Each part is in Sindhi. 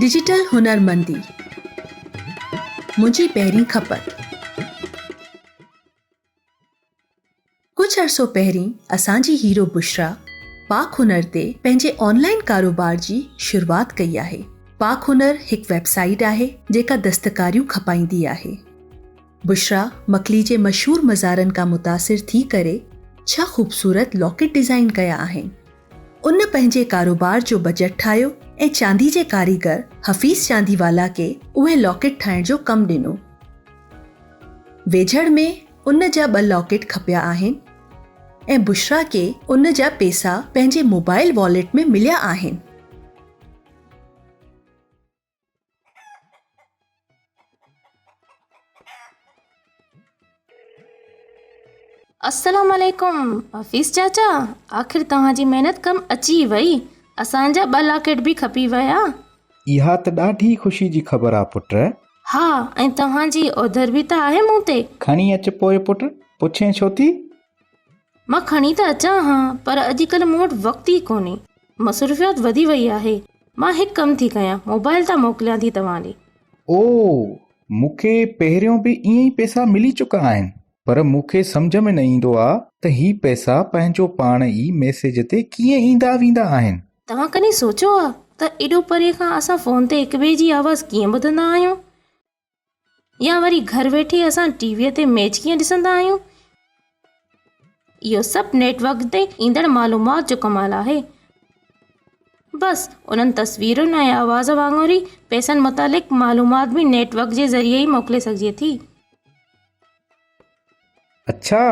ڊجيٽل هنرمندي منهنجي پهرين کپت. ڪجهه عرصو پهرين اسان جي هيرو بشريٰ پاڪ هنر تي پنهنجي آن لائين ڪاروبار جي شروعات ڪئي آهي. پاڪ هنر هڪ ويب سائيٽ آهي جيڪا دستڪاريون کپائيندي آهي. بشريٰ مڪلي جي مشهور مزارن کان متاثر ٿي ڪري ڇهه خوبصورت لاڪيٽ ڊزائين ڪيا آهن. ان پنهنجي ڪاروبار جو بجيٽ ٺاهيو ۽ چاندي جي ڪاريگر حفيظ چاندي والا کي اهي لاڪيٽ ٺاهڻ جو ڪم ڏنو. ويجهڙ ۾ ان جا ٻه لاڪيٽ کپيا آهن ۽ بشريٰ کي ان جا پيسا پنهنجي موبائل واليٽ ۾ مليا آهن. السلام عليڪم حفيظ چاچا آخر توهان جي محنت ڪم اچي وئي اسان جا ٻه لاڪيٽ به کپي ويا. اها ته ڏاڍي خوشي جي خبر آ پٽ. ها ۽ توهان جي اوڌر به ته آهي مون تي. کڻي اچ پوء پٽ، پڇين ڇو ٿي؟ مان کڻي ته اچان ها پر اڄڪلهه مون وٽ وقت ئي ڪونهي. مصروفيات وڌي وئي آهي. مان هڪ ڪم ٿي ڪيان، موبائل تان موڪليان ٿي توهان ڏي. او، مون کي پهريون به ائين ئي پئسا ملي چڪا آهن. پر مون کي سمجهه ۾ نه ايندو آ ته هي پئسا پنهنجو پاڻ ئي ميسيج تي ڪيئن ايندا ويندا آهن. توهان ڪڏهن سوچيو آ ته ايڏو پري کان اسان فون تي هڪ ٻئي جي آواز ڪيئن ٻڌندا آهيون؟ يا وري گهر ويٺي اسان ٽي ويء تي ميچ ڪيئن ڏسندا آهيون؟ اهو سڀ نيٽ ورڪ تي ايندڙ معلومات جو ڪمال آهي. بس انهن تصويرن ۽ آواز وانگر ئي پئسن متعلق معلومات به نيٽ ورڪ جي ذريعي ئي موڪلي سگهجي ٿي. اڇا!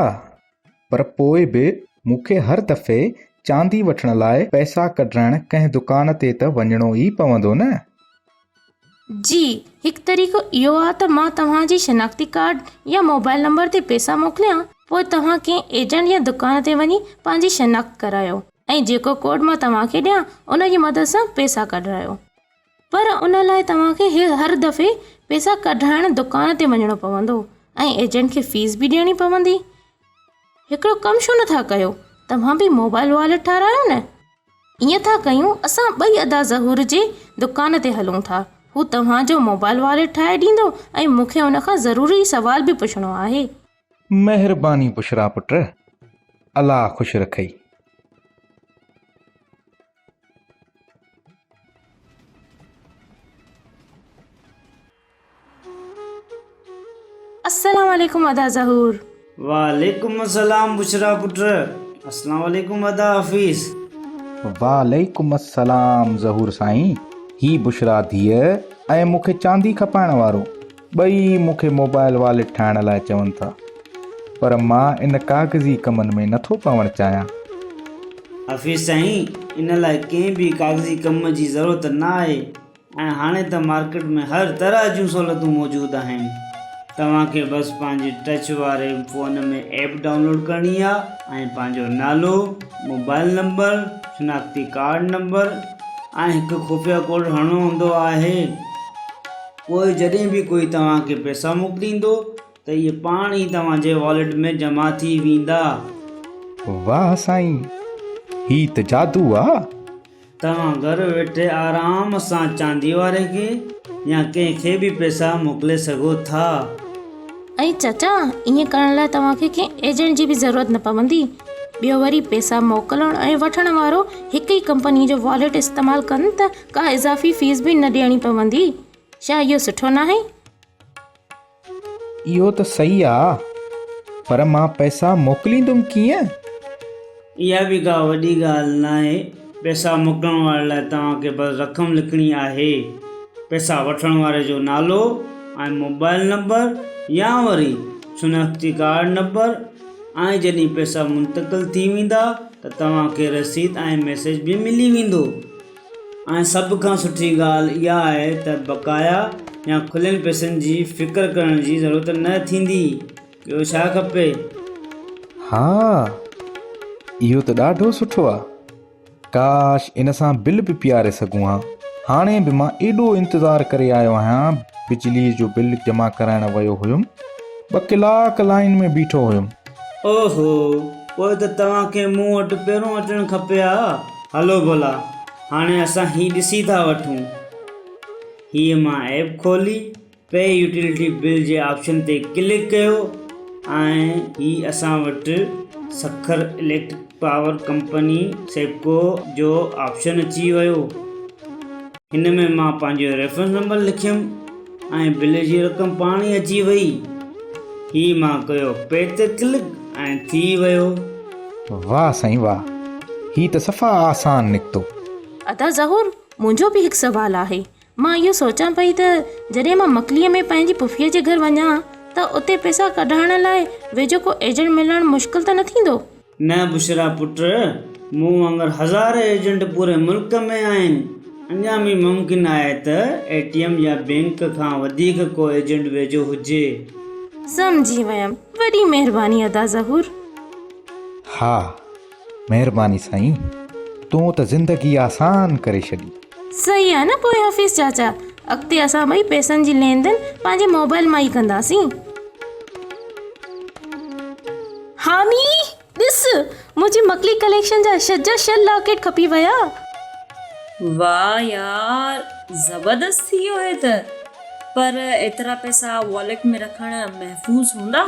پر پوء به مون کي هر دفعي چاندي وٺڻ لاء پئسا ڪڍرائڻ ڪنهن دڪان تي ته وڃڻو ئي پوندو نه؟ جي، هڪ طريقو اهو آ ته مان توهان جي شناختي ڪارڊ يا موبائل نمبر تي پئسا موڪليان، پوء توهان ڪنهن ايجنٽ يا دڪان تي وڃي پنهنجي شناخت ڪرايو ۽ جيڪو ڪوڊ مان توهان کي ڏيان ان جي مدد سان پئسا ڪڍرايو. پر ان لاء توهان کي هر دفعي پئسا ڪڍرائڻ دڪان تي وڃڻو پوندو ۽ ايجنٽ کي فيس به ڏيڻي پوندي. هڪڙو ڪم ڇو نٿا ڪيو توهان به موبائل واليٽ ٺارايو نه. ائين ٿا ڪيون اسان ٻئي ادا ظهور جي دڪان تي هلون ٿا هو توهان جو موبائل واليٽ ٺاهي ڏيندو ۽ مون کي ان کان ضروري سوال به پڇڻو آهي. مهرباني بشريٰ پٽ الله خوش رکئي. السلام عليڪم ادا ظهور. وعليڪم السلام بشريٰ پٽ. السلام عليڪم ادا حفيظ. وعليڪم السلام ظهور سائين. هي بشريٰ ڌيء ۽ مون کي چاندي کپائڻ وارو ٻئي مون کي موبائل واليٽ ٺاهڻ لاء چون ٿا پر مان ان ڪاغذي ڪمن ۾ نٿو پوڻ چاهيان. حفيظ سائين ان لاء ڪنهن به ڪاغذي ڪم جي ضرورت نه آهي ۽ هاڻي ته مارڪيٽ ۾ هر طرح جون سهولتون موجود آهن توهان کي بس پنهنجي ٽچ واري فون ۾ ايپ ڊائونلوڊ ڪرڻي آهي ۽ پنهنجو نالو، موبائل نمبر، شناختي ڪارڊ نمبر ۽ هڪ خفيه ڪوڊ هڻڻو هوندو آهي پوء جڏهن به ڪوئي توهان کي پئسا موڪليندو ته اهي پاڻ ئي توهان جي واليٽ ۾ جمع ٿي ويندا. واهه سائين هي ته جادو آ. توهان گهر ويٺي آرام سان چاندي واري کي يا ڪنهن کي به پئسا موڪلي سگهو ٿا. ۽ چاچا ائين ڪرڻ لاء توهان کي ڪنهن ايجنٽ جي به ضرورت نه پوندي. ٻيو وري پئسا موڪلڻ ۽ وٺڻ وارو هڪ ئي ڪمپني جو واليٽ استعمال ڪن ته ڪا اضافي فيس به نه ڏيڻي پوندي. ڇا اهو سٺو ناهي؟ اهو ته صحيح آ پر مان پئسا موڪليندم ڪيئن؟ اها به ڪا وڏي ڳالهه ناهي، پئسا موڪلڻ واري لاء توهان کي بس رقم لکڻي آهي، پئسا وٺڻ واري جو نالو ۽ موبائل نمبر يا وري شناختي ڪارڊ نمبر ۽ جڏهن پئسا منتقل ٿي ويندا ته توهان کي رسيد ۽ ميسيج به ملي ويندو. ۽ سڀ کان سٺي ڳالهه اها آهي ته بقايا يا کليل پئسن جي فڪر ڪرڻ جي ضرورت نه ٿيندي. ٻيو ڇا کپي؟ ها اهو ته ڏاڍو سٺو آ. ڪاش ان سان بل به پياري سگهون ها. هاڻي به مان ايڏو انتظار ڪري آيو آهيان، بجلي جو بل جمع ڪرائڻ ويو هيم، ٻه ڪلاڪ لائين ۾ بيٺو هيم. اوهو، پوء ته توهان کي مون وٽ پهريون اچڻ کپي ها. هلو ڀلا، هاڻي اسان هي ڏسي ٿا وٺون. هيء مان ايپ کولي پي يوٽيلٽي بل جي آپشن تي ڪلڪ ڪيو ۽ هي اسان وٽ Sukkur electric power company SEPCO جو آپشن اچي ويو. هن ۾ مان پنهنجو ريفرنس نمبر لکيم ۽ بل جي رقم پاڻ ئي اچي وئي. هي مان ڪيو پي تي ڪلڪ ۽ ٿي ويو. واهه سائين واهه هي ته صفا آسان نڪتو. ادا ظهور منهنجو به هڪ سوال آهي. مان اهو سوچان پئي ته جڏهن مان مڪليء ۾ پنهنجي پڦيء جي گهر وڃان ته اتي پئسا ڪڍائڻ لاء ويجهو ڪو ايجنٽ ملڻ مشڪل ته نه ٿيندو؟ نه بشريٰ پٽ، مون وانگر هزارين ايجنٽ پوري ملڪ ۾ آهن. اڃا به ممڪن آهي ته اي ٽي ايم يا بئنڪ کان وڌيڪ ڪو ايجنٽ ويجهو هجي. سمجهي ويم. وڏي مهرباني ادا ظهور. ها مهرباني سائين تون ته زندگي آسان ڪري ڇڏي. صحيح آ نه پوء حفيظ چاچا اڳتي اسان ٻئي پئسن جي لين دين پنهنجي موبائل مان ئي ڪنداسين. حامي ڏس منهنجي مڪلي ڪليڪشن جا ڇهه جا ڇهه لاڪيٽ کپي ويا. واھ يار زبردست ٿي ويو هي ته پر ايترا پئسا واليٽ ۾ رکڻ محفوظ هوندا؟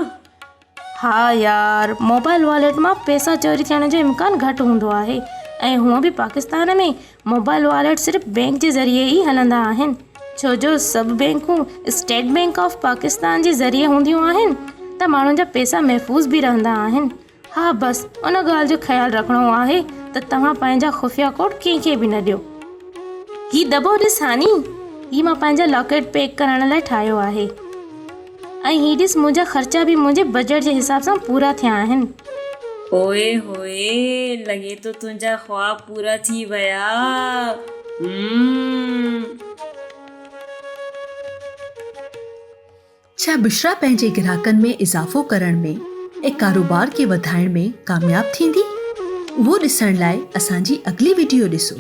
ها يار موبائل واليٽ مان پئسا چوري ٿيڻ جو امڪان گهٽ هوندو آهي ۽ هونء به پاڪستان ۾ موبائل واليٽ صرف بينڪ جي ذريعي ئي هلندا آهن ڇو جو سڀ بينڪون اسٽيٽ بينڪ آف پاڪستان جي ذريعي هونديون آهن ته ماڻهن جا پئسا محفوظ به رهندا آهن ها بس ان ڳالهه جو خيال رکڻو آهي ته توهان پنهنجا خفيه ڪوڊ ڪنهن کي به نه ڏيو. هي دٻو ڏس هاني هي مان پنهنجا لاڪيٽ پيڪ ڪرڻ لاء ٺاهيو آهي. ۽ هي ڏس منهنجا خرچا به منهنجي بجيٽ جي حساب سان پورا ٿيا آهن. اوئي هوئي لڳي ٿو تنهنجا خواب پورا ٿي ويا. همم. ڇا بشريٰ پنهنجي گراهڪن ۾ اضافو ڪرڻ ۾ ۽ ڪاروبار کي وڌائڻ ۾ ڪامياب ٿيندي؟ اهو ڏسڻ لاء اسان جي اڳلي وڊيو ڏسو.